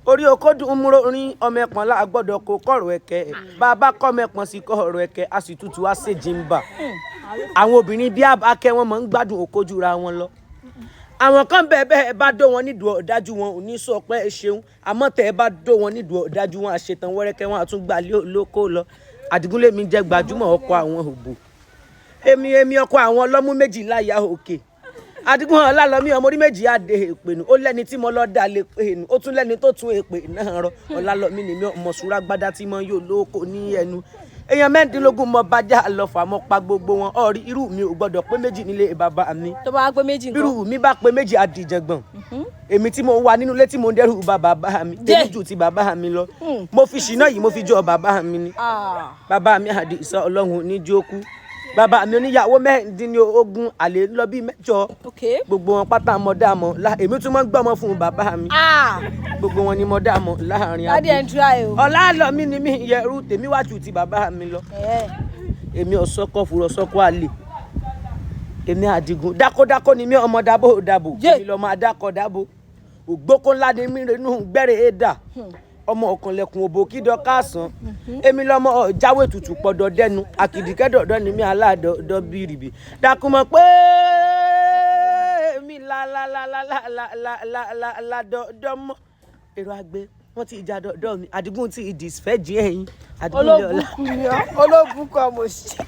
Orí okòdùn múrò rin ọmọ ẹ̀pọ̀n là gbọ́dọ̀ kó kọ̀rọ̀ ẹ̀kẹ́. Bàbá kọ́mọ ẹ̀pọ̀n sí kọ̀rọ̀ ẹ̀kẹ́, a sì tutù á ṣe jìnbà. Àwọn obìnrin bí abákẹ́ wọn máa ń gbádùn okójúra wọn lọ. Àwọn kan bẹ́ẹ̀ bẹ́ẹ̀ bá dó wọn nídùú ọ̀dájú, wọn ò ní sọ pé ẹ ṣeun, àmọ́ tẹ́ ẹ bá dó wọn nídùú ọ̀dájú, wọn àṣetàn wẹ́rẹ́kẹ́, wọn àtúngbàlẹ́ olóko lọ. Àdìgúnlé mi jẹ́ gbajúmọ̀ ọkọ àwọn òbò. Èmi ọkọ àwọn ọlọ́mú méjì láyà òkè. Adigun Ọlálọmí ọmọ orí méjì àdé èpè nù. Ó lẹ́ni tí mo lọ dà lè pè nù, ó tún lẹ́ni tó tún èpè náà rọ. Ọlálọmí ni mi, ọmọ sùúrà gbádá tí mo yóò lóko ní ẹnu. Èèyàn 16 mọ bájá lọfà, mọ pa gbogbo wọn. Ọrí irú mi ò gbọ́dọ̀ pé méjì nílé bàbá mi. Tó bá wá pé méjì nǹkan? Bírú mi bá pé méjì, àdìjàngbọ̀n. Èmi tí mo wà nínú ilé tí mo ń dẹ́rù bá bàbá mi, tèmi jù ti bàbá mi lọ. Mo fi ṣìnà yìí, mo fi jọ bàbá mi ni. Ah. Bàbá mi Àdìsá, Ọlọ́run níjókú. Bàbá mi oníyàwó 16, àlè lọ bí 8. Gbogbo wọn pátá mọ dàmọ la. Èmi tún mọ gbọmọ fún bàbá mi. Ah. Gbogbo wọn ni mo dàmọ láàrin. Daddy ẹ̀ ń try o. Ọlálọmí ni mí, yẹrù tèmi wájú ti bàbá mi lọ. Èmi ọ̀sọ́kọ̀ fúrọ̀ sọ́kọ̀ àlè. Èmi Àdìgún dákódákó ni mí, ọmọ dábò dábò. Èmi lọmọ adákọ̀ dábò. Ògbókó ńlá ni mí, renú gbẹ́rẹ́ ẹ̀dà ọmọ ọ̀kànlẹ̀kùn òbò kídọ̀ káàsán. Èmi lọmọ jáwé tutù pọ̀dọ̀ dẹnu àkìdíkẹ́dọ̀dọ̀ ni mí, aládọ̀dọ̀ bìrìbì dàkúmọ̀ pé èmi la la la la la la la la la la dọ̀dọ̀ mọ́ èrò àgbẹ̀ wọ́n ti ìjà dọ̀dọ̀ mi. Àdìgún ti ìdìsfẹ́ jí ẹ̀yìn Àdìgún lé ọlá. Olóbùkún ni ọ́, olóbùkún ọmọ òṣì.